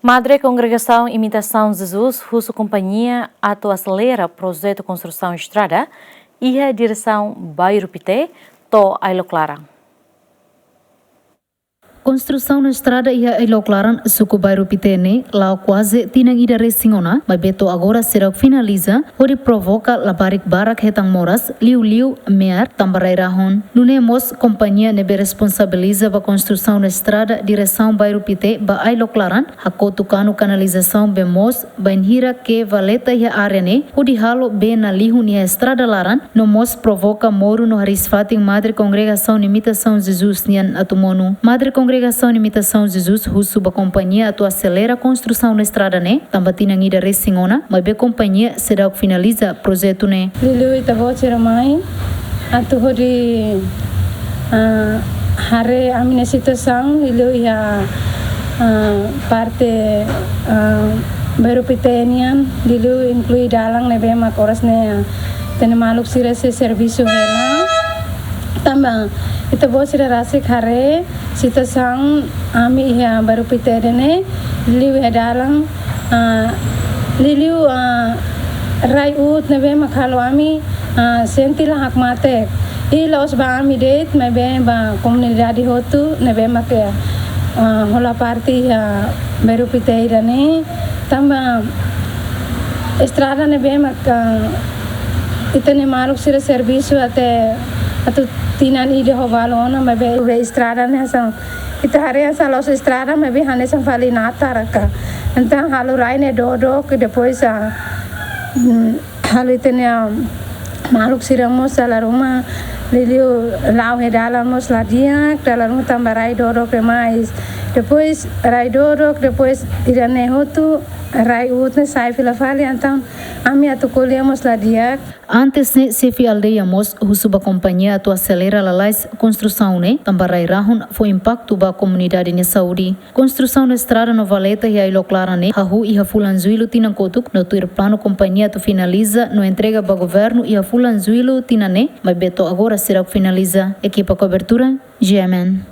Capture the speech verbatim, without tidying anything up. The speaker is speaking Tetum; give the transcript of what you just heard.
Madre Kongregasaun Imitasaun Jesus husu kompañia atu aselera projetu konstrusaun estrada iha diresaun Bairru Pité to'o Ailok Laran. Konstrusaun estrada iha Ailok Laran, suku Bairru Pité ne'e la'o kuaze tinan ida resin ona, maibé to'o agora seidauk finaliza, hodi provoka labarik barak hetan moras, liuliu me'ar, tanba rai-rahun. Nune'e mós kompañia ne'ebé responsabiliza ba konstrusaun estrada diresaun Bairru Pité ba Ailok Laran hakotu kanu kanalizasaun bee moos bainhira ke valeta iha área ne'e hodi halo bee nalihun iha estrada laran, no mós provoka moru no hariis-fatin Madre Kongregasaun Imitasaun Jesus nian atu monu. Madre Kongregasaun Imitasaun Jesus husu ba kompañia atu aselera konstrusaun estrada ne'e, tanba tinan ida resin ona, maibé kompañia seidauk finaliza projetu ne'e. Liuliu ita-boot sira mai atu hodi, ah, haree ami-nia situasaun, liuliu iha, ah, parte, ah, Bairru Pité nian, liuliu inklui dalan ne'ebé mak oras ne'e, ah, ita-nia maluk sira sei servisu hela. Tanba ita-boot sira rasik haree situasaun ami iha Bairru Pité ida-ne'e, liuliu iha dalan, ah, liuliu, ah, rai-uut ne'ebé mak halo ami, ah, sente la hakmatek. I la'ós ba ami de'it, maibé ba komunidade hotu ne'ebé mak, ah, hola parte iha Bairru Pité ida-ne'e. Tanba estrada ne'ebé mak, ah, ita-nia maluk sira servisu até atu tinan ida ho balu ona, maibé be estrada ne'e hanesan, ita haree hanesan la'ós estrada, maibé hanesan fali natar ka. Entaun halo rai ne'e dodok, depois, ah, mm, halo ita-nia maluk sira mós dala ruma, liuliu la'o iha dalan mós la di'ak, dala ruma tanba rai dodok demais. Depois rai dodok, depois ida-ne'e hotu, rai-uut ne'e sai fila fali, entaun ami atu ko'alia mós la di'ak. Antes ne'e, xefe aldeia mós husu ba kompañia atu aselera lalais konstrusaun ne'e, tanba rai-rahun fó impaktu ba komunidade nia saúde. Konstrusaun estrada no valeta iha Ailok Laran ne'e hahú iha fulan Jullu tinan kotuk, no tuir planu kompañia atu finaliza no entrega ba governu iha fulan Jullu tinan ne'e, maibé to'o agora seidauk finaliza. Ekipa kobertura, G M N.